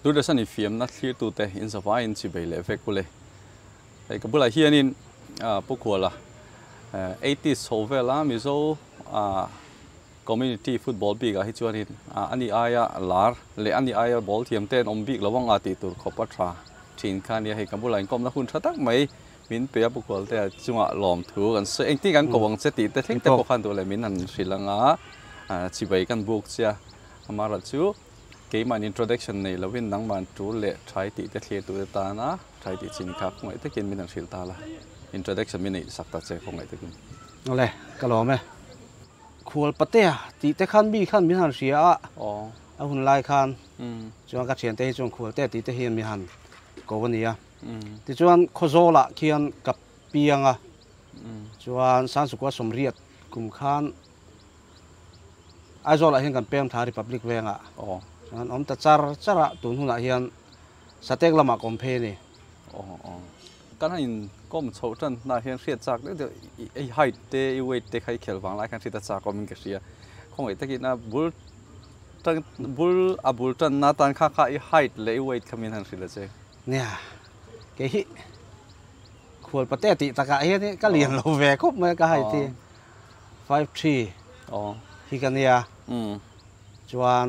Doordarshan infiamna thlirtute inzavaiin chibei leh vek ule. Hei ka bulah hianin Pu Kuala eighties chho vela Mizo community football bikah hi chuanin ani aia lar leh ani aia ball thiam te an awm bik lo anga tih tur khawp a tha thin kha ania. Hei ka bulah inkawmna hun tha tak mai min pe a Pu Kualtea chungah lawmthu kan sawi engtin kan ko ang che tih te thleng te pawh khan duh leh min han hrilh anga chibei kan buk che a amaherawhchu Keimahni introduction nei lovin nangmahni tul leh thai tih te thlir tute tana thai tih chin kha khawngaih takin min han hrilh ta la. Introduction min neih sak ta che khawngaih takin. Awle, ka lawm e. Khual patea tih te khan mi khan min han hria a, a hun lai khan chuan ka thiante hi chuan khual te tih te hian min han ko a ni a. Tichuan Khawzawlah khian ka piang a, chuan Sansukua Sawmriat kum khan Aizawlah hian kan peng thla Republic vengah chuan awm ta char char a, tun hunah hian Satek lamah ka awm phei a ni. Kan han inkawm chhoh tan hnah hian hriat chak deuh deuh i height te i weight te kha i khel vang lai khan hriat a chak awmin ka hria. Khawngaih takin a bul tan bul a bul tanna tan kha kha i height leh i weight kha min han hrilh a che. Nia, kei hi khual pate tih takah hian ka lian lo ve khawp mai a ka height hi. 53 hi ka nia chuan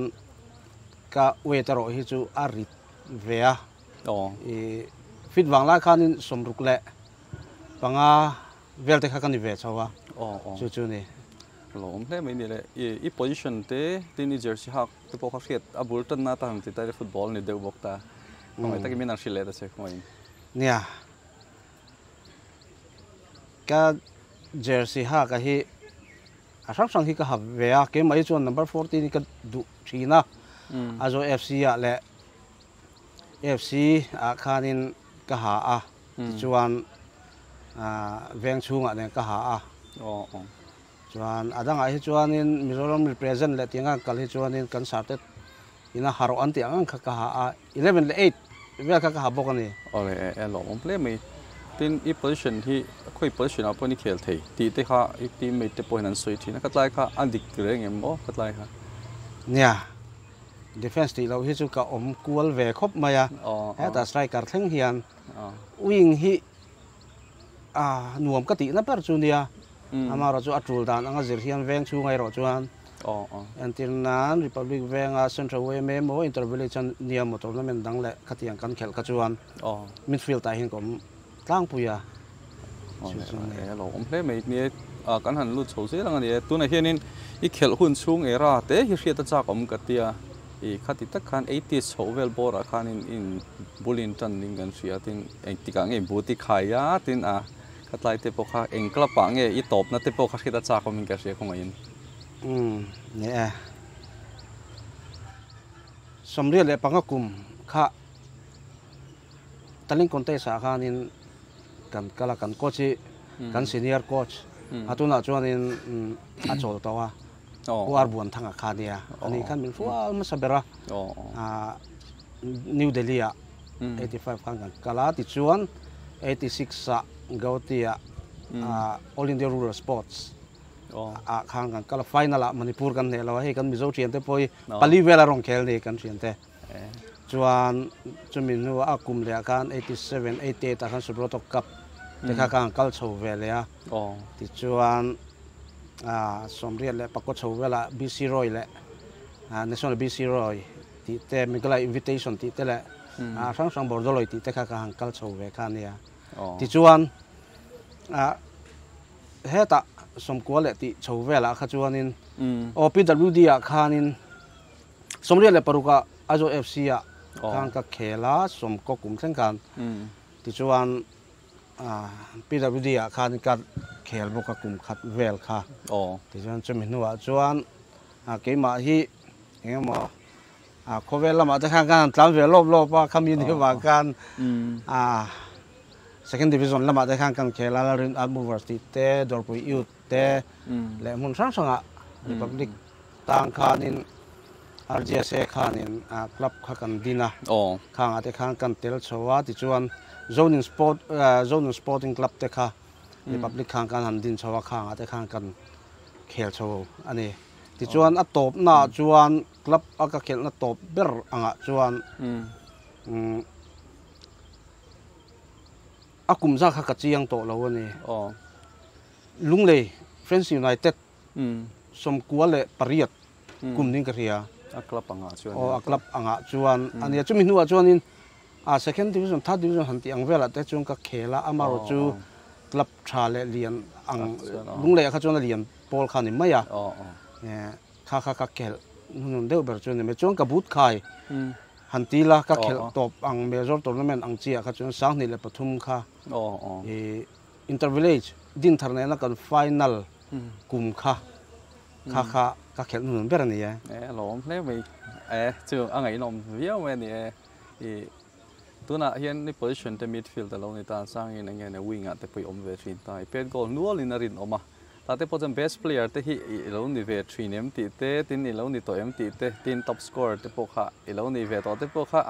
ka weight erawh hi chu a rit ve a i fit vang lai khanin sawmruk leh panga vel te kha ka ni ve chho a chu chu ni. Lawm hle mai ni le i position te tin i jersey hak te pawh kha hriat a bul tanna ta han ti ta football ni deuh bawk ta khawngaih takin min han hrilh leh ta che khawngaih in. Nia. Ka jersey hak a hi a hrang hrang hi ka ha ve a, keimah hi chuan number 14 hi ka duh thin a, Aizawl FC ah leh FC ah khanin ka ha a, tichuan veng chhungah nen ka ha a, chuan a dangah hi chuanin Mizoram represent leh tih anga kal hi chuanin kan sarte ina ha rawh an tih ang ang kha ka ha a, 11 leh 8 vel kha ka ha bawk a ni. Awle e lawmawm hle mai. Tin i position hi khawi position ah pawhin i khel thei tih te kha i teammate te pawhin an sawi thin a, ka tlai kha a dik reng em aw ka tlai kha. Nia, defence tih loh hi chu ka awm kual ve khawp mai a, hetah striker thleng hian wing hi a nuam ka tihna ber chu nia, amaherawh chu a tul dan anga zir hian veng chhunga erawh chuan entir nan Republic venga Central YMA emaw Inter Village a nia maw tournament dang leh khatiang kan khelh kha chuan midfield ah hian ka awm tlangpui a. A lo awm hle mai nia, kan han lut chho zel ang a ni e. Tunah hianin i khelh hun chhung era te hi hriat a chak awm ka tia, i khati tak khan eighties chhoh vel bawrah khanin in bul in tan ding kan hria tin engtikah nge but i khai a tin a khatlai te pawh kha eng club ah nge i tawpna te pawh kha hriat a chak awmin ka hria khawngaih in. Umm ni e. 75 kum kha Talent contest ah khanin kan kal a kan coach hi kan senior coach a tunah chuanin a chawl tawh a Pu Arbuanthanga kha nia ani khan min hrual hmasa ber a New Delhi ah 85 khan kan kal a tichuan 86 ah Guwahati ah All India Rural Sports ah khan kan kal a final ah Manipur kan hneh lo a hei kan Mizo thiante pawh hi pali vel a rawn khel ni kan thiante. Chuan chumi hnu a kum leh ah khan 87, 88 ah khan Subroto Cup te kha khan kal chho ve leh a. Tichuan 94 chho velah BC Roy leh National BC Roy tih te, Meghalaya Invitation tih te leh hrang hrang Bordoloi tih te kha ka han kal chho ve kha a nia. Tichuan hetah 90 leh tih chho velah kha chuanin aw PWD ah khanin 86 ah Aizawl FC ah khan ka khel a, sawmkaw kum thleng khan tichuan PWD ah khan ka khel bawk a kum khat vel kha. Tichuan chumi hnuah chuan keimah hi eng emaw khawvel lamah te khan ka han tlan ve lawp lawp a, khami ni vang khan second division lamah te khan kan khel a, Lalrin Art Movers tih te, Dawrpui Youth te leh hmun hrang hrangah Republic Tang khanin RGSA khanin club kha kan din a, khangah te khan kan tel chho a, tichuan Zonin Sport Zonin Sporting Club te kha Republic khan kan han din chho a, khangah te khan kan khel chho a ni. Tichuan a tawpnaah chuan club a ka khelhna tawp ber angah chuan A kum zat kha ka chiang tawh lo a ni. Lunglei Friends United 98 kum niin ka hria. A club angah chuan. Aw a club angah chuan a nia. Chumi hnuah chuanin a second division, third division han tih ang velah te chuan ka khel a, amaherawhchu club tha leh lian ang Lungleiah kha chuan a lian pawl kha a ni mai a. Kha kha ka khelh hnunun deuh ber chu a ni mai. Chuan ka boot khai han ti la, ka khelh tawp ang major tournament ang chiah kha chuan 2003 kha i Inter Village Dinthar nena kan final kum kha kha kha ka khelh hnunun ber a ni e. E lawm hle mai e, chu a ngaihnawm viau mai a ni e. I tunah hian ni position te midfield a lo ni ta, sangin eng nge ni wing ah te pawh i awm ve thin ta, i pet goal nualin a rinawm a. Tah te pawh chuan best player te hi i lo ni ve thin em tih te, tin i lo ni tawh em tih te, tin top scorer te pawh kha i lo ni ve tawh te pawh kha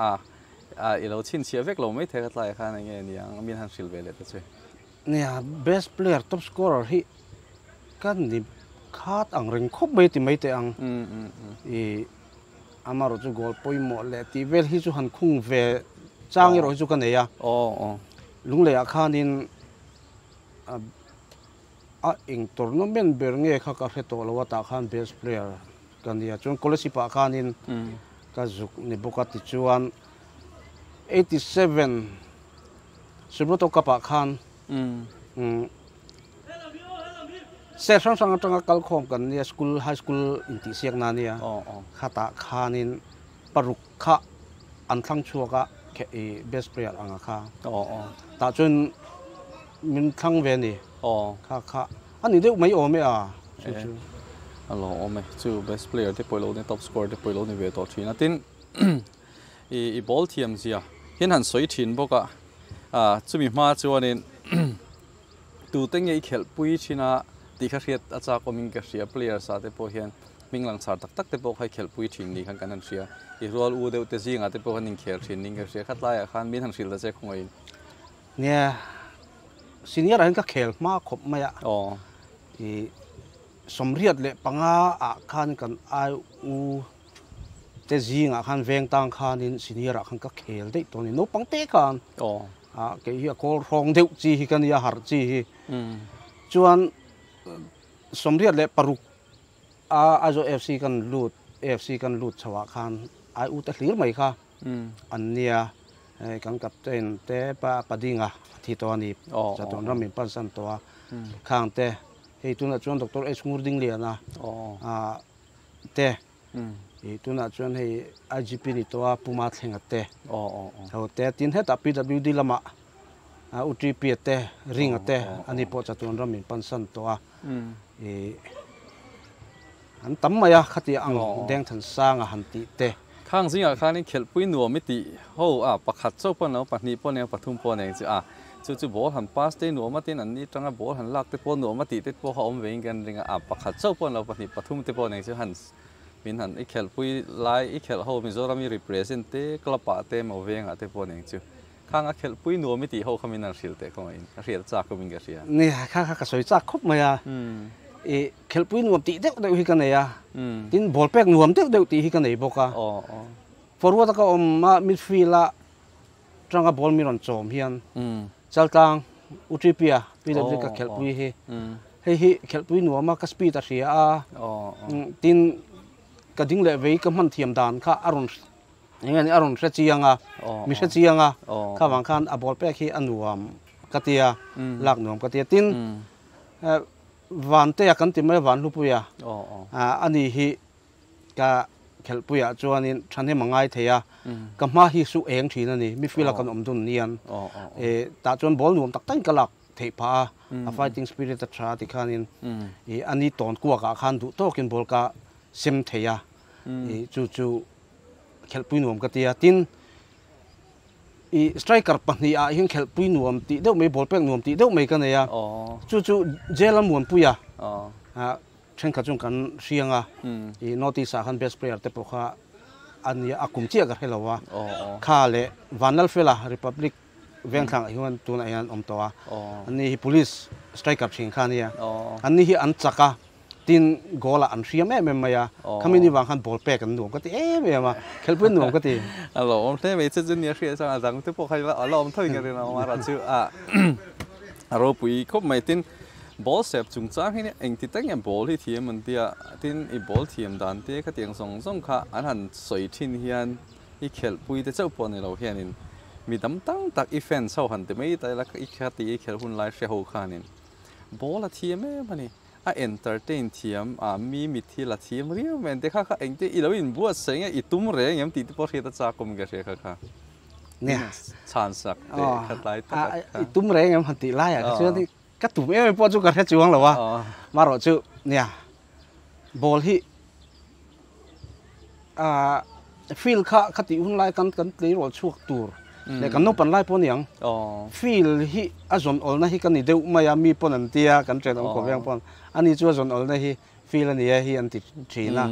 a i lo chhinchhiah vek lo maithei kha tlaiah khan eng nge niang min han hrilh ve leh ta che. Nia, best player, top scorer hi ka ni khat ang reng khawp mai ti mai teh ang. I amarawh chu goal pawimawh leh tih vel hi chu han khung ve chang erawh hi chu ka nei a. Lungleiah khanin A eng tournament ber nge kha ka hre tawh lo a, tah khan best player ka nia. Chuan scholarship ah khanin ka zuk ni bawk a, tichuan 87 Subroto Cup ah khan state hrang hrang atanga kal khawm kan nia, school high school intihsiakna ania, khatah khanin paruk kha an thlang chhuak a i best player anga kha tah chuan min thlang ve a ni kha kha a ni deuh mai awm e a chu chu. A lo awm e chu best player te pawh i lo ni top scorer te pawh i lo ni ve tawh thin a tin i i ball thiam zia hian han sawi thin bawk a chumi hma chuanin tute nge i khelh pui thin a tih kha hriat a chak awmin ka hria players ah te pawh hian Hming langsar tak tak te pawh kha i khelhpui thin ni khan kan han hria. I rual u deuh te zingah te pawh khan inkhel thin niin ka hria. Kha tlaiah khan min han hrilh ta che khawngaihin. Nia, senior ah hian ka khel hma khawp mai a. Aw. I 85 ah khan kan ai u te zingah khan veng tang khanin senior ah khan ka khel daih tawh a ni. Naupang te khan. Aw. Ah, kei hi a kawl hrawng deuh chi hi ka nia, harh chi hi. Chuan 86 A Aizawl FC kan lut AFC kan lut chho ah khan ai u te hlir mai kha an nia kan captain te pa Padinga a thi tawh a ni chatuan ram min pansan tawh a khang te hei tunah chuan Doctor H Ngurdingliana te tunah chuan hei IGP ni tawh a Puma Thlenga te ho te tin hetah PWD lamah UTP te Ringa te ani pawh chatuan ram min pansan tawh a. I an tam mai a, khati ang Dengthan Sanga han tih te. Khang zingah khanin khelhpui nuam i tih ho a, pakhat chauh pawh ni lo, pahnih pawh ni lo, pathum pawh ni ang chu a. Chu chu ball han pass te nuam a tin an ni tanga ball han lak te pawh nuam a tih te pawh kha awm vein kan ring a, a pakhat chauh pawh ni lo, pahnih pathum te pawh ni ang chu han min han i khelhpui lai i khelh ho Mizoram i represent te club ah te emaw vengah te pawh ni ang chu. Khang a khelhpui nuam i tih ho kha min han hrilh teh kawngaihin ka hriat chak awmin ka hria. Ni, kha kha ka sawi chak khawp mai a. I khelhpui nuam tih deuh deuh hi ka nei a, tin ball pek nuam deuh deuh tih hi ka nei bawk a. Forward a ka awm a, midfield a tanga ball mi rawn chawm hian Chaltlang, Utripia, PW ka khelhpui hi hei hi khelhpui nuam a, ka speed a hria a, tin ka ding leh vei ka hman thiam dan kha a rawn Eng a rawn hre chiang a, mi hre chiang a, kha vang khan a ball pek hi a nuam ka ti a, lak nuam ka ti a. Tin, Vantea kan ti mai a, Vanhlupuia, a ni hi ka khelhpuiah chuanin thahnem a ngai thei a, ka hma hi su eng thin a ni, midfield a kan awm dun nian, tah chuan ball nuam tak takin ka lak theih phah a, a fighting spirit a tha tikhanin a ni tawn kuakah khan duh tawkin ball ka sem thei a, chu chu khelhpui nuam ka ti a, tin i striker pahnih ah hian khelhpui nuam tih deuh mai ball pek nuam tih deuh mai ka nei a, chu chu jail a muanpui a, thenkhat chuan kan hriang a, i North East ah khan best player te pawh kha a nia a kum chiah ka hre lo a, kha leh Vanlalfela Republic Vengthlang ah hian tunah hian an awm tawh a, an ni hi police striker thin kha a nia, an ni hi an chak a. Tin, goal ah an hriam em em mai a, khami ni vang khan ball pek an nuam ka ti em em a, khelhpui an nuam ka ti. A lawmawm hle mai chu chu nia hriat chuan a dang te pawh kha a la awm tho in ka rin a awm a rah chu a a ropui khawp mai. Tin, ball sep chungchang hi engti tak nge ball hi thiam an tia, tin i ball thiam dan te khatiang zawng zawng kha an han sawi thin hian i khelhpui te chauh pawh ni lo hianin mi dam tam tak i fans ho han ti mai ta ila i khati i khelh hun lai hre ho khanin ball a thiam em a ni. A entertain thiam a, mi mit hi la thiam riau mai an ti kha kha engte i lo inbuatsaih nge i tum reng em tih te pawh hriat a chak awm ka hria kha kha. Nia. Chhan sak teh kha tlai tak a kha. I tum reng em han tih lai ah kha chuan ka tum em em pawh chu ka hre chuang lo a, marawh chu nia ball hi ah field kha kha tih hun lai kan kan tleirawl chhuak tur leh kan naupan lai pawh a ni ang field hi a zawn awlna hi ka ni deuh mai a mi pawn an tia kan chen awm khawp veng pawn ani chu a zawn awlna hi field a ni e hi an ti thin a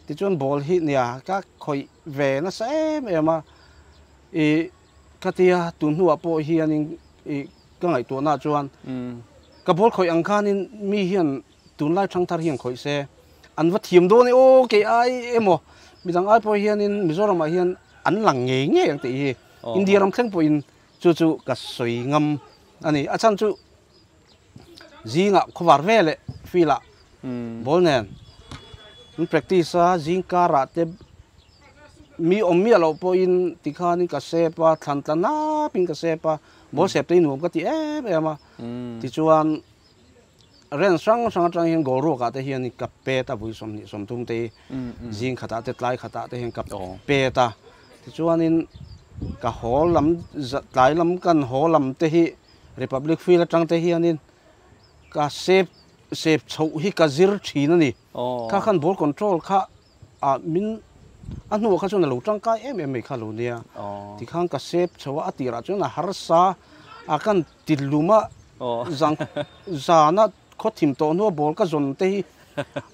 tichuan ball hi nia ka khawih ve nasa em em a ih ka tia tun hnuah pawh hianin ih ka ngaihtuahna chuan ka ball khawih ang khanin mi hian Tunlai thangthar hian khawih se an va thiam dawn e aw kei ai emaw midang ai pawh hianin Mizoramah hian an lang ngei ngei ang tih hi India ram thleng pawhin chu chu ka sawi ngam a ni. A chhan chu zingah khawvar ve leh field ah ball nen an practice a, zing karah te mi awm miah loh pawhin tikhanin ka sep a, thlan tla napin ka sep a, ball sep te hi nuam ka ti em em a, tichuan Ren hrang hrang atang hian goal ruakah te hian ka pet a, vui 20 30 te hi zing khatah te tlai khatah te hian ka pet a. Tichuanin ka haw lam tlai lam kan haw lam te hi Republic Field atang te hianin ka sep sep chhoh hi ka zir thin a ni. Kha khan ball control kha a min a hnuah kha chuan a lo tangkai em em mai kha lo nia. Tikhan ka sep chho a, a tirah chuan a harsa a kan ti lum a, zang zana khaw thim tawh hnua ball ka zawn te hi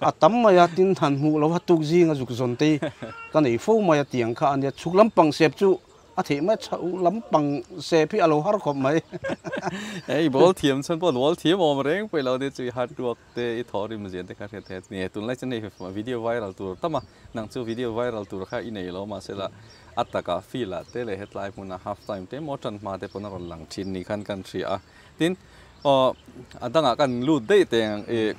a tam mai a, tin han hmuh lo a tuk zinga zuk zawn te hi ka nei fo mai a tiang kha a nia. Chhuk lampang sep chu A theih mai chho lampang sep hi a lo har khawp mai. Hei ball thiam chuan pawh ball thiam awm reng pawh i lo nia chu i hard work te i thawh rim zia te kha hriat theih a ni. Tunlai chuan hei video viral tur tam a, nang chu video viral tur kha i nei lo mahse la a takah field ah te leh hetlai hmunah half time te emaw tan hma te pawn a rawn lang thin ni khan kan hria a. Tin aw a dangah kan lut daih teh ang i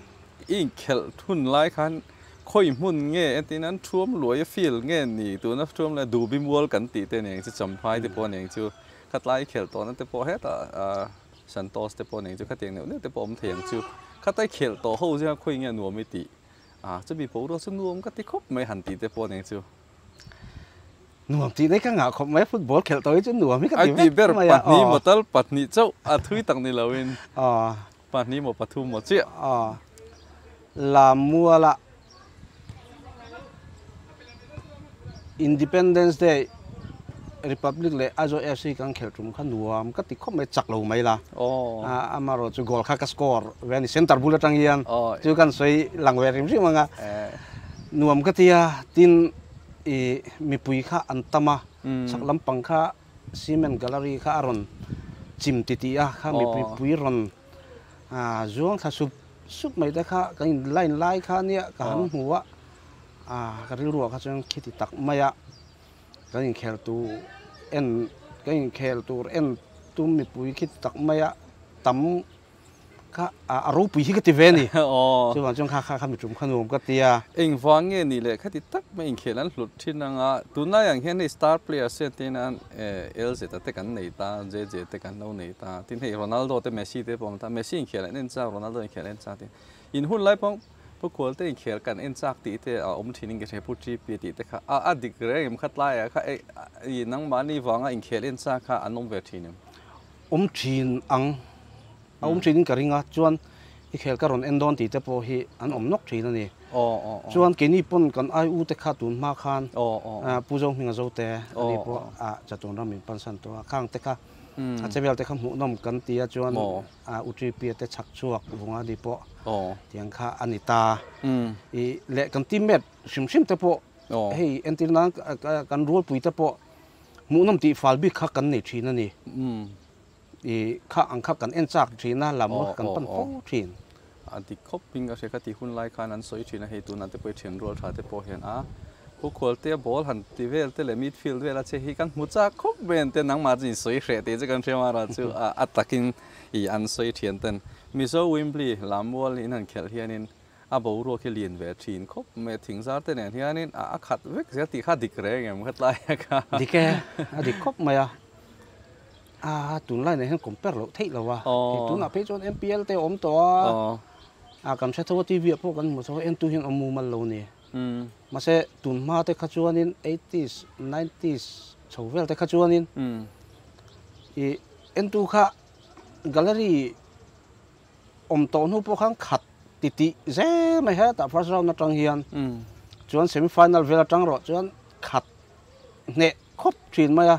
inkhelh hun lai khan Khawi hmun nge entin an thuam luai a field nge ni tuna thuam leh Dubi mual kan tih te nen chu Champhai te pawh nen chu khatlai khelh tawhna te pawh hetah Santos te pawh nen chu khatiang neuh neuh te pawh awm thei ang chu khatlai khelh tawh ho zinga khawi nge nuam i tih a chumi boruak chu nuam ka ti khawp mai han tih te pawh nen chu. Nuam tih nei ka ngah khawp mai football khelh tawh hi chu nuam hi ka ti vek mai a. Pahnih maw tal pahnih chauh a thui tak ni loin. Pahnih maw pathum maw chiah. Lammuala Independence Day Republic leh Aizawl FC kan khelh tum kha nuam ka ti khawp mai chak lo mai la. Amaherawh chu goal kha ka score ve a ni center bul atang hian chu kan sawi lang ve rim rim ang a. Nuam ka ti a tin ih mipui kha an tam a chak lampang kha cement gallery kha a rawn chim titih a kha mipui pui rawn zuang thla sup sup mai te kha kan in line lai kha ania ka han hmu a ka rilru ah kha chuan khiti tak mai a kan inkhel tur en kan inkhel tur en tum mipui khiti tak mai a tam Kha a ropui hi ka ti ve a ni. Chuvang chuan kha kha kha mitum kha nuam ka ti a. Engvang nge ni le khati tak mai inkhel an hlut thin ang a, tunlai ang hian hei star players hian tin an LZ te kan nei ta, JJ te kan lo nei ta, tin hei Ronaldo te Messi te pawh an awm ta, Messi inkhel an en chak, Ronaldo inkhel an en chak tin in hun lai pawh Pu Khual te inkhel kan en chak tih te a awm thin in ka hria, Pu TP tih te kha a a dik reng em kha tlaiah kha ei nangmahni vanga inkhel en chak kha an awm ve thin em? Awm thin ang, a awm thin in ka ring a, chuan i khel ka rawn en dawn tih te pawh hi an awm nawk thin a ni. Chuan keini pawn kan ai u te kha tun hma khan Pu Zohminga Zote ani pawh a chatuan ram min pansan tawh a, khang te kha a chevel te kha hmuhnawm kan ti a, chuan U Ṭipia te chhak chhuak vunga ni pawh tiang kha a ni ta. I leh kan teammate hrim hrim te pawh hei entir nan kan rualpui te pawh Hmuhnawm tih fal bik kha kan nei thin a ni. I kha ang kha kan en chak thin a, lam kha kan pan fo thin. A dik khawp in ka hria ka tih hun lai khan an sawi thin a, hei tunah te pawh i thian rual tha te pawh hian a pu Khualtea ball han ti vel te leh midfield vel a che hi kan hmu chak khawp mai an tia nangmah chu in sawi hreh tih chu kan hria mar a chu a takin i an sawi thian ten Mizo Wembley Lammual in han khelh hianin a boruak hi lian ve thin khawp mai a thing zar te nen hianin a khat vek zel tih kha a dik reng em kha tlai a kha. Dik e, a dik khawp mai a. A tunlai nen hian compare loh theih lo a, hei tunah phei chuan MPL te a awm tawh a, a kan hre tho a TV ah pawh kan hmu tho a entu hian awm mumal lo a ni. Mahse tun hma te kha chuanin eighties, nineties chho vel te kha chuanin ih entu kha gallery awm tawh hnu pawh khan khat ti tih zel mai hetah first round atang hian chuan semi final vel atang erawh chuan khat hneh khawp thin mai a,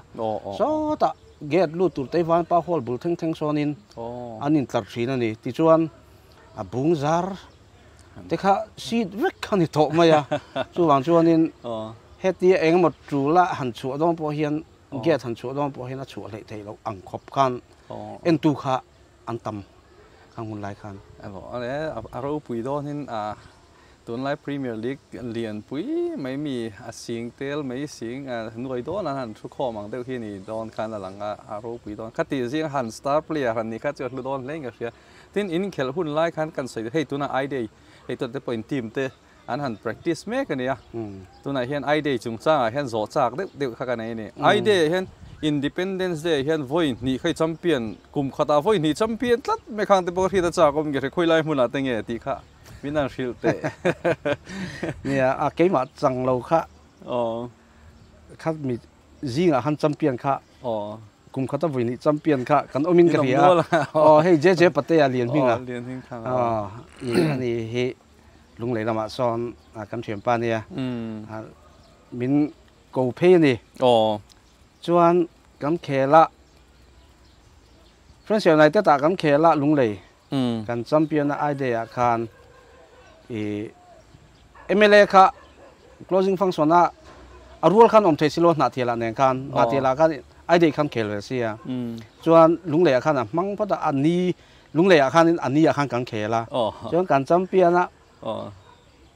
sawtah gate lut tur te vanpa hall bul thleng thleng sawnin an intlar thin a ni. Tichuan a bung zar te kha seat vek kha ni tawh mai a, chuvang chuanin hetia eng emaw tul a han chhuah dawn pawh hian gate han chhuah dawn pawh hian a chhuah hleih theih loh ang khawp khan entu kha an tam khang hun lai khan. A ropui dawnin a Tunlai Premier League lianpui mai mi a sing tel mai sing nuai dawn an han thu khawm ang deuh hi ni dawn khan a lang a, a ropui dawn. Khati zing han star player han nih kha chu a hlu dawn hle in ka hria. Tin, in khelh hun lai khan kan sawi hei tunah I Day hei tawt te pawhin team te an han practice mek a nia. Tunah hian I Day chungchangah hian zawh chak deuh deuh kha ka nei a ni. I Day ah hian Independence Day ah hian vawi hnih kha i champion kum khatah vawi hnih champion tlat mai khang te pawh ka hriat a chak awm nge hre khawilai hmunah te nge tih kha. Min an hrilh teh. Nia, a keimah chang lo kha. Aw. Kha mi zingah khan champion kha. Aw. Kum khata vui ni champion kha kan awmin ka hria. Aw, hei JJ Patea lian hming a. Lian hming kha. Aw, i ani hi lunglei lamah sawn kan thian pa nia. Min ko phei ani. Aw. Chuan kan khela Friends United ah kan khela lunglei. Kan champion a I day ah khan i mla kha closing function a a rual khan awm thei silo hnah thial ah nen khan hnah thial ah khan I day khan khel ve sia chuan lunglei ah khan a hmang phawt a a ni lunglei ah khan in a ni ah khan kan khel a chuan kan champion a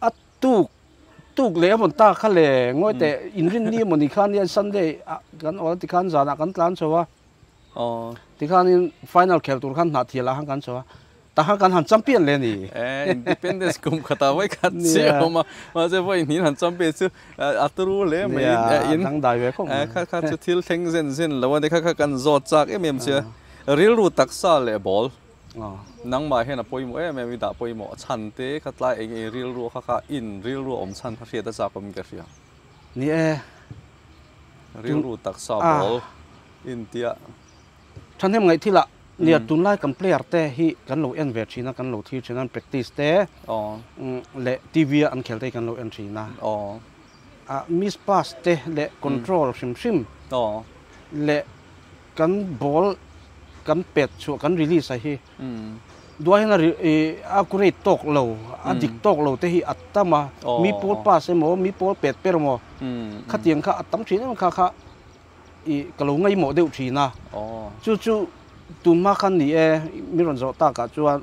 a tuk tuk leh a mawn ta kha le ngawi teh inrinni a mawni khan hian Sunday ah kan awl a tikhan zanah kan tlan chho a. Tikhanin final khel tur khan hnah thial ah khan kan chho a, tah khan kan han champion le ni. Independence kum khatah vawi khat chiah a awm a, mahse vawi hnih han champion chu a turu hle mai in. Dang dai ve khawp mai. Kha kha chu thil thleng zen zen lo a ni, kha kha kan zawt chak em em che a, rilru taksa leh ball nangmah hian a pawimawh em em i dah pawimawh chhan te kha tlai eng eng rilru kha kha in rilru a awm chhan kha hriat a chak awm in ka hria. Ni e. Rilru taksa ball. Intia. Thahnem ngaih thil ah nia tunlai kan player te hi kan lo en ve thin a, kan lo thlir thin a, an practice te leh TV a an khel te hi kan lo en thin a. Ah miss pass te leh control hrim hrim leh kan ball kan pet chhuah kan release a hi duai hian a accurate tawk lo, a dik tawk lo te hi a tam a, mi pawl pass emaw mi pawl pet per emaw khatiang kha a tam thin em kha kha. I ka lo ngaihmawh deuh thin a, chu chu tun hma khan ni e, mi rawn zawh takah chuan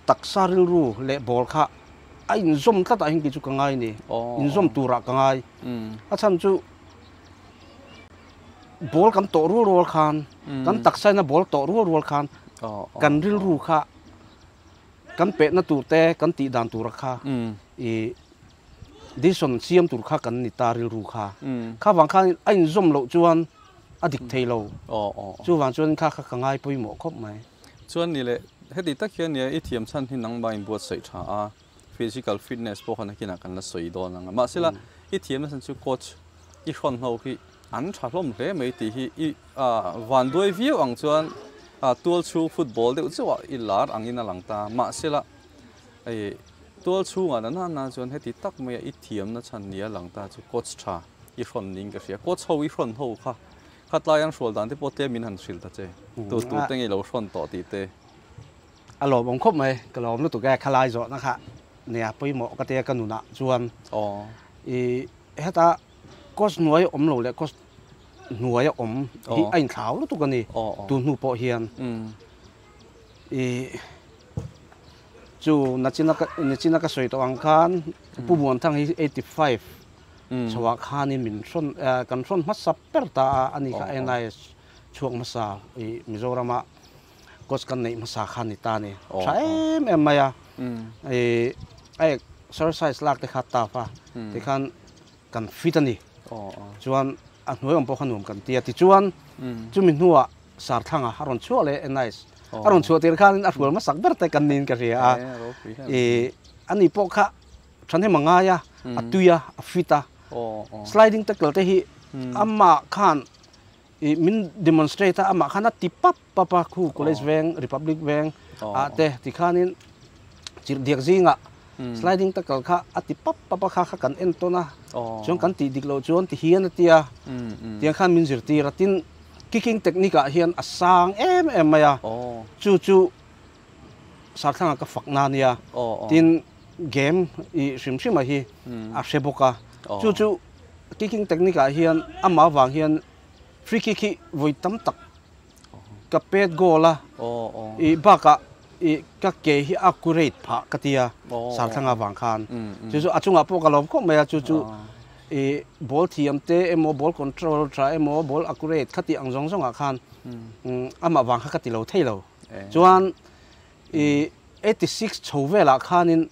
taksa rilru leh ball kha a inzawm tlat ah hian kei chu ka ngai ni, inzawm turah ka ngai. A chhan chu ball kan tawh rual rual khan, kan taksa in a ball tawh rual rual khan kan rilru kha kan pehna tur te kan tih dan tura kha i Decision siam tur kha kan ni ta rilru kha. Kha vang khan a inzawm loh chuan a dik thei lo. Chuvang chuan kha kha ka ngai pawimawh khawp mai. Chuan ni leh heti tak hian nia i thiam chhan hi nangmah inbuatsaih tha a, physical fitness pawh khan nakinah kan la sawi dawn ang a. Mahsela i thiamna chhan chu coach i hrawn ho hi an tha hlawm hle mai tih hi i vanduai viau ang chuan tual chhung football deuh chauh ah i lar angin a lang ta. Mahsela Hei tual chhungah na nana chuan heti tak maia i thiamna chhan nia lang ta chu coach tha i hrawn niin ka hria. Coach ho i hrawn ho kha khatlai an hrual dan te pawh tlem in han hrilh ta che. Tu tu te nge i lo hrawn tawh tih te. A lawmawm khawp mai, ka lawm lutuk e khalai zawhna kha nia pawimawh ka tia ka nunah chuan i heta coach hnuai awm lo leh coach hnuai a awm hi a inthlau lutuk a ni tun hnu pawh hian i. Chu nachina ka nachina ka sawi tawh ang khan Pu Muanthang hi 85 chhoah khanin min hrawn kan hrawn hmasa ber ta a, ani kha NIS chhuak hmasa i Mizorama coach kan neih hmasa kha ni ta a ni. Tha em em mai a, i a exercise lak te kha tough a, tikhan kan fit a ni. Chuan a hnuai awm pawh kha nuam kan ti a, tichuan chumi hnuah Sarthanga a rawn chhuah leh NIS a rawn chhuah tir khanin a hrual hmasak ber te kan niin ka hria a, i ani pawh kha thahnem a ngai a, a tui a, a fit a, sliding tackle te hi amah khan i min demonstrate a, amah khan a ti pap pap a, khu college veng, Republic veng ah te tikhanin chirhdiak zingah sliding tackle kha a ti pap pap a, kha kha kan en tawn a, chuan kan tih dik loh chuan ti hian a ti a, tiang khan min zirtir a, tin kicking technique ah hian a sang em em mai a, chu chu Sarthlanga ka fak na nia, tin game i hrim hrim a hi a hre bawk a, chu chu kicking technique ah hian amah avang hian free kick hi vawi tam tak ka pet goal a, i bakah i ka ke hi a accurate phah ka ti a, Sarthlanga avang khan chu chu a chungah pawh ka lawm khawp mai a, chu chu i ball thiam te emaw ball control tha emaw ball accurate kha tih ang zawng zawngah khan amah vang kha ka ti lo thei lo. Chuan i 86 chho velah khanin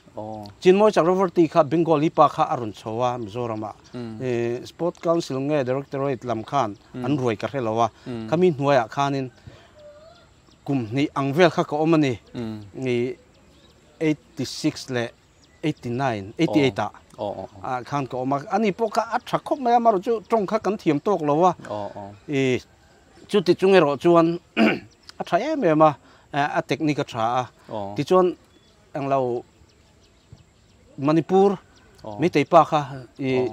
Chinmawi Chakravarti kha Bengali pa kha a rawn chho a Mizoramah. I Sport Council nge Directorate lam khan an ruai ka hre lo a, khami hnuaiah khanin kum hnih ang vel kha ka awm a ni. I 86 leh 89, 88 ah khan ka awm a, ani pawh kha a tha khawp mai a, amaherawhchu chu tawng kha kan thiam tawk lo a, i chuti chung erawh chuan a tha em em a, a technique a tha a, tichuan englo Manipur Meitei pa kha i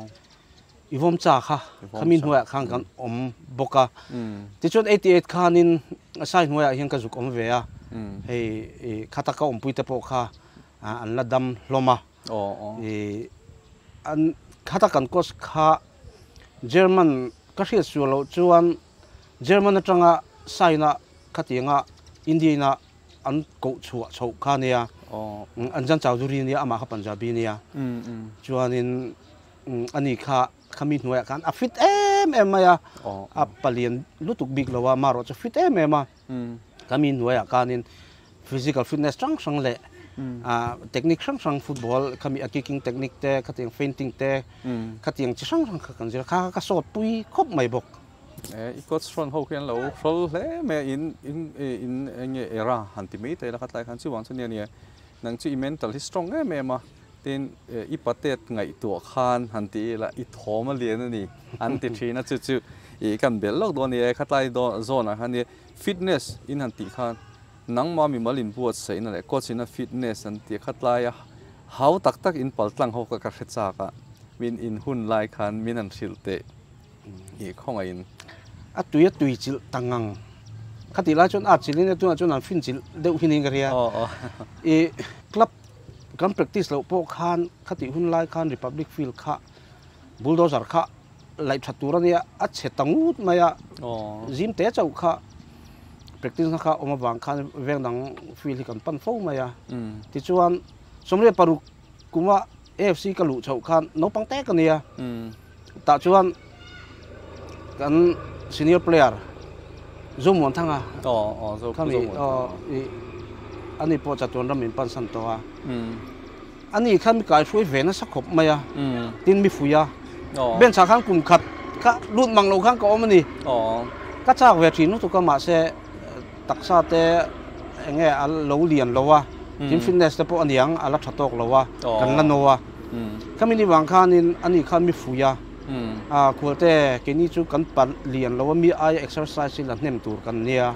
i vawmcha kha khami hnuaiah khan kan awm bawk a, tichuan 88 khanin sai hnuaiah hian ka zuk awm ve a, hei i khata ka awmpui te pawh kha an la dam hlawm a, i an khata kan coach kha German ka hriat sual loh chuan German atanga sign a khatianga India ina an koh chhuah chhoh kha nia, Anjan Chowdhury nia amah kha Punjabi nia, chuanin ani kha khami hnuaiah khan a fit em em mai a, a palian lutuk bik lo a, amaherawh chu fit em em a. Khami hnuaiah khanin physical fitness hrang hrang leh technique hrang hrang football khami a kicking technique te khatiang feinting te khatiang chi hrang hrang kha kan zir a, kha kha ka sawt pui khawp mai bawk. I coach hrawn ho khi an lo hrawl hle mai a, in in in eng nge era han ti mai thei la khatlai khan chuvang chu nia nia nang chu i mental hi strong em em a, tin i patet ngaihtuah khan han ti ila i thawm a lian a ni an ti thin a, chu chu i kan belh lawk dawn a ni e, khatlai zawn ah khan Fitness in han tih khan nangmah mimal in buatsaihna leh coach ina fitness an tih kha tlaia hau tak tak in pal tlang ho kha ka hre chak a, min in hun lai khan min han hrilh teh i khawngaih in. A tui a tui chilh ta ngang kha tih lai chuan a chilh in tunah chuan an fin chilh deuh hi niin ka hria. I club kan practice loh pawh khan khatih hun lai khan Republic Field kha bulldozer kha laih that tur a nia, a chhe ta ngut mai a, zim te chauh kha practice na kha awm avang khan veng dang field hi kan pan fo mai a. Tichuan 16 kuma AFC ka luh chhoh khan naupang tek a nia, tah chuan kan senior player Zomuanthanga khami ani pawh chatuan ram min pansan tawh a. Ani khan mi kaihruai ve nasa khawp mai a, tin mi fuih a. Bench ah khan kum khat kha lut mang lo khan ka awm a ni. Ka chak ve thin lutuk a, mahse taksa te eng nge a lo lian lo a, tin fitness te pawh a niang a la tha tawk lo a, kan la no a. Khami ni vang khanin ani khan mi fuih a, a khualte keini chu kan pa lian lo a, mi aia exercise hi la hnem tur kan nia,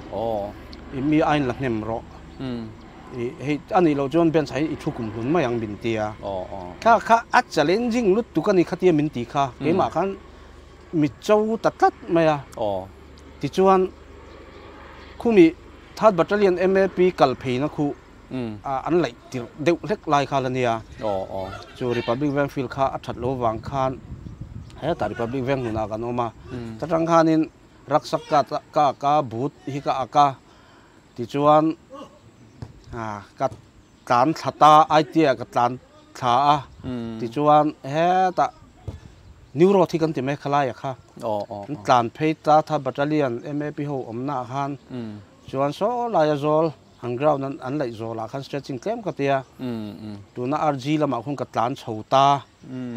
mi aiin la hnem rawh. Hei a nih loh chuan bench ah hian i thu kum hlun mai ang min ti a. Kha kha a challenging lutuk a ni khatia min ti kha. Keimah khan mi cho ta tlat mai a. Tichuan khumi Third Battalion MAP kal pheina khu an laih tirh deuh hlek lai kha la nia. Chu Republic Veng field kha a that lo vang khan hetah Republic Veng hnunah kan awm a. Ta tang khanin rucksack ka ka boot hi ka ak a. Tichuan ka. tlan thla ta IT ah ka tlan thla a tichuan hetah New Road hi kan ti mai khalai ah kha an tlan phei ta tha Battalion MAP ho awmna ah khan chuan saw laia zawl an ground an laih zawl ah khan stretching tlem ka tia tuna RG lamah khuan ka tlan chho ta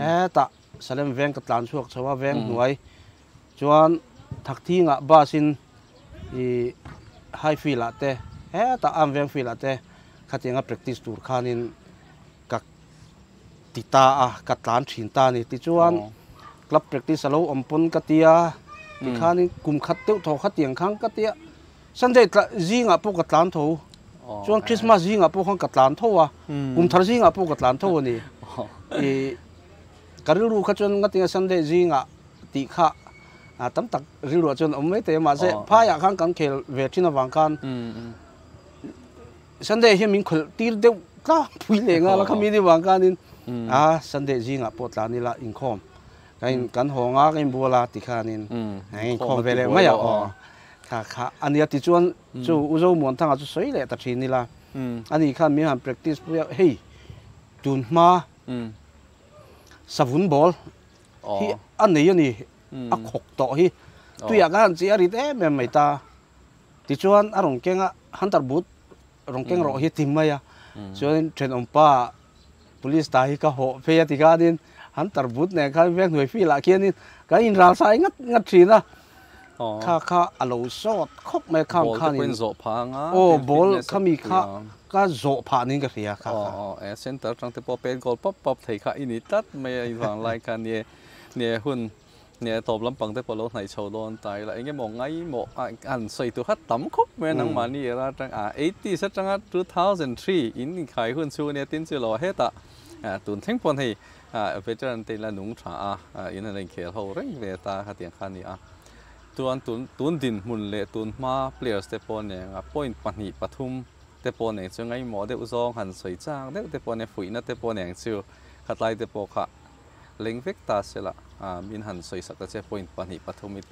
hetah Salem veng ka tlan chhuak chho a veng hnuai chuan Thakthingah bus in ih high field ah te hetah am veng field ah te khatianga practice tur khanin ka ti ta a ka tlan thin ta a ni tichuan club practice a lo awm pawn ka tia tikhanin kum khat deuh thaw khatiang khan ka tia Sunday zingah pawh ka tlan tho chuan Christmas zingah pawh khan ka tlan tho a kum thar zingah pawh ka tlan tho a ni ih ka rilru kha chuan ngatinge Sunday zingah tih kha tam tak rilruah chuan awm mai thei a mahse phaiah khan kan khel ve thin avang khan Sunday hian min khawlh tir deuh tlangpui leh nghal a khami ni vang khanin a Sunday zingah pawh tlan ila inkhawm ka in kan hawng a ka inbual a ti khanin a inkhawm ve leh mai a aw kha kha a nia tichuan chu U Zomuanthanga chu sawi leh ta thin ila ani khan min han practice pui a hei tun hma savun ball hi a nei a ni a khawk tawh hi tuiah khan chi a rit em em mai ta. Tichuan a rawn keng a, Hunter boot rawn keng rawh hi ti mai a, chuanin thenawmpa police ta hi ka hawh phei a ti khanin Hunter boot nen khan veng hnuai field ah khianin kan inral sai ngat ngat thin a, kha kha a lo sawt khawp mai a khang khanin aw ball khami kha ka zawh phah niin ka hria kha kha. Aw aw center atang te pawh pet goal pap pap thei kha i ni tlat mai a invang lai kha nie nie hun Nge tawp lampang te pawh lo hnaih chho dawn ta ila eng emaw ngaimawh a han sawi tur kha tam khawp mai a nangmahni era atang a eighties atanga 2003 in inkhai hun chhung ania tin chu lo hetah tun thleng pawn hei veteran te ila nung tha a in an la inkhel ho reng ve ta khatiang kha a ni a chuan tun tun dinhmun leh tun hma players te pawh nen a point pahnih pathum te pawh nen chu ngaimawh deuh zawng han sawi chak deuh te pawh nia fuihna te pawh nen chu khatlai te pawh kha Leng vek ta sela, min han sawi sak ta che point pahnih pathum i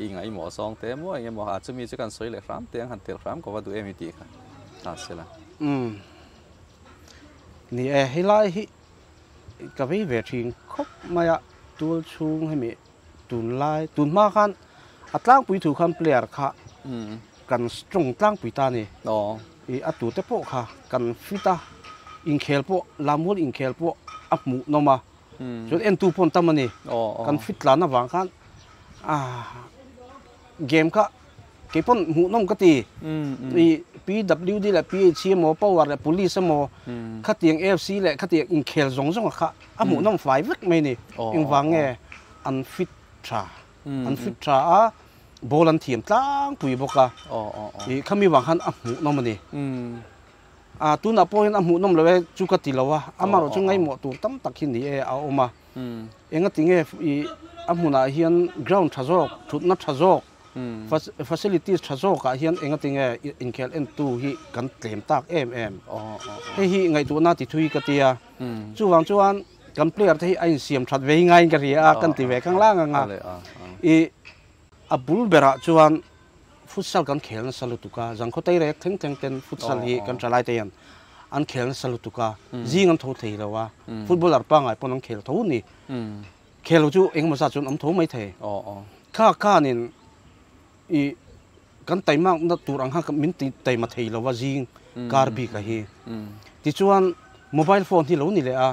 i ngaihmawh zawng te emaw eng emaw a chumi chu kan sawi leh hram te ang han tel hram ko va duh em i tih kha ta sela. Umm ni e, helai hi ka vei ve thin khawp mai a, tual chhung hemi tunlai tun hma khan a tlangpui thu khan player kha kan strong tlangpui ta a ni. I a tute pawh kha kan fit a, inkhel pawh Lammual inkhel pawh a hmuh nawm a, chuan entu pawh an tam a ni. Kan fit tlan avang khan game kha kei pawn hmuh nawm ka ti. I PWD leh PHC emaw Power leh Police emaw khatiang AFC leh khatiang inkhel zawng zawng kha a hmuh nawm fai vek mai a ni. Engvang nge an fit tha, an fit tha a. Ball an thiam tlangpui bawk a, ih khami vang khan a hmuhnawm a ni. A tunah pawh hian a hmuhnawm lo e chu ka ti lo a, amaherawh chu ngaihmawh tur tam tak hi ni e a awm a. Engati nge ih a hmunah hian ground tha zawk, thutna tha zawk, facilities tha zawkah hian engati nge inkhel entu hi kan tlem tak em em. Hei hi ngaihtuahna ti thui ka ti a, chuvang chuan kan player te hi a insiam that ve hi ngaiin ka hria a, kan ti ve khang lang ang a. Ih a bul berah chuan futsal kan khel nasa lutuk a, zangkhaw tei rek thleng thleng ten futsal hi kan tha lai te hian an khel nasa lutuk a, zing an tho thei lo a, footballer pangngai pawn an khel tho ni. Khel lo chu engemaw zat chuan awm tho mai thei. Kha khanin ih kan taimakna tur ang khan min ti taima thei lo a zing kar bik a hi. Tichuan mobile phone hi lo ni leh a,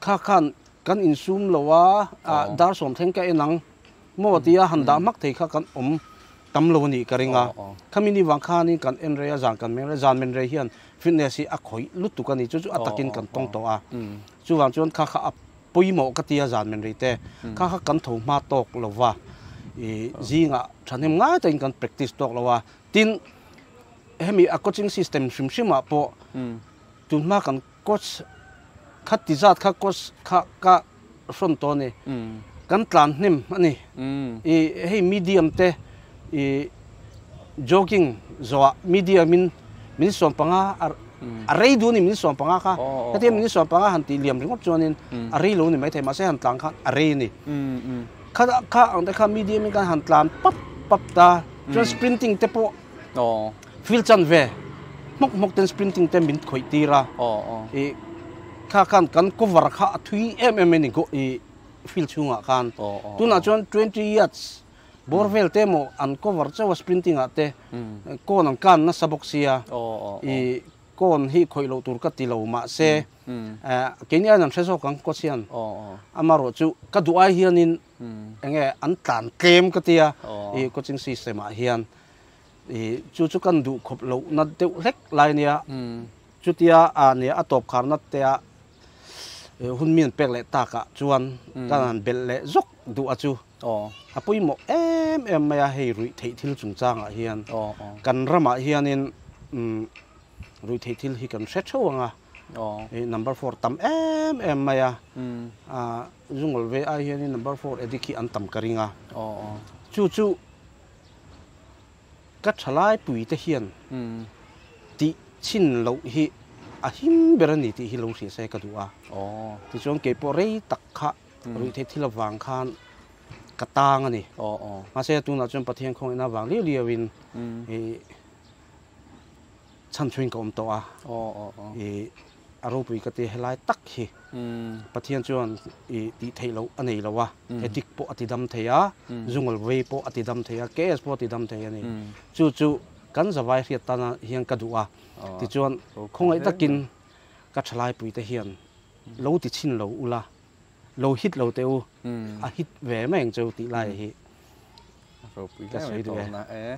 kha khan kan insum lo a, dar sawm thleng ka en ang maw tia han dah hmak thei kha kan awm tam lo a nih ka ring a. Khami ni vang khanin kan en rei a, zan kan meng rei a, zan men rei hian fitness hi a khawih lutuk a ni, chu chu a takin kan tawng tawh a. Chuvang chuan kha kha a pawimawh ka tia zan men rei te, kha kha kan tho hma tawk lo va, ih zingah thahnem ngai takin kan practice tawk lo a. Tin, hemi a coaching system hrim hrimah pawh tun hma kan coach kha ti zat kha coach kha ka hrawn tawh a ni. Kan tlan hnem a ni. Ih hei medium te ih jogging zawhah medium in min sawm panga a rei duh a ni min sawm panga kha. Hetia min sawm panga han tih liam ringawt chuanin a rei lo a ni maithei mahse han tlan khan a rei a ni. Kha kha ang te kha medium in kan han tlan pap pap ta chuan sprinting te pawh field chan ve. Hmawk hmawk ten sprinting te min khawih tir a. I kha khan kan cover kha a thui em em a ni i field chhungah khan. Tunah chuan 20 yards bawr vel te maw an cover chauh a sprinting ah te kawn an kan nasa bawk sia. I kawn hi khawih loh tur ka ti lo mahse keini aiin an hre zawk ang coach hian. Amaherawh chu ka duh ai hianin enge an tlan tlem ka tia i coaching system ah hian. I chu chu kan duh khawp loh na deuh hlek lai nia. Chutia a nia a tawp kharna te a hun mi an pek leh tak ah chuan kan han belh leh zawk duh a chu. A pawimawh em em mai a hei ruih theih thil chungchang ah hian kan ramah hianin ruih theih thil hi kan hre theuh ang a. Number 4 tam em em mai a. Zungawlh ve ai hianin number 4 addict hi an tam ka ring a. Chu chu Ka thalai puite hian tih chhin loh hi a him ber a ni tih hi lo hria se ka duh a. Tichuan keipawh rei tak kha ruihtheih thil avang khan ka tang a ni. Mahse tunah chuan Pathian khawngaihna avang liau liauin chhan chhuin ka awm tawh a. A ropui ka ti helai tak hi Pathian chuan i tih theih loh a nei lo a, addict pawh a ti dam thei a, zungawl vei pawh a ti dam thei a, KS pawh a ti dam thei a ni. Chu chu kan zavai hriat tana hian ka duh a, tichuan khawngaih takin ka thalai te hian lo ti chhin lo ula, lo hit lo teh u, a hit ve mai ang cheu tih lai hi ka sawi duh e.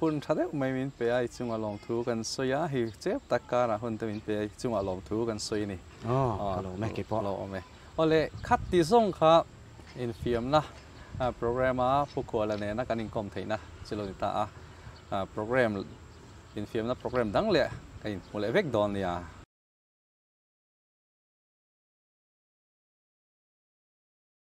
Hun tha deuh mai min pe a, i chunga lawmthu kan sawi a, hei chep tak karah hun te min pe a, i chunga lawmthu kan sawi a ni. Aw, ka lo awm e keipawh. Lo awm e. Awle, khat ti zawng kha infiamna program a Pu Khuala nena kan inkawm theihna chu lo ni ta a, program infiamna program dang leh kan inhmu leh vek dawn nia.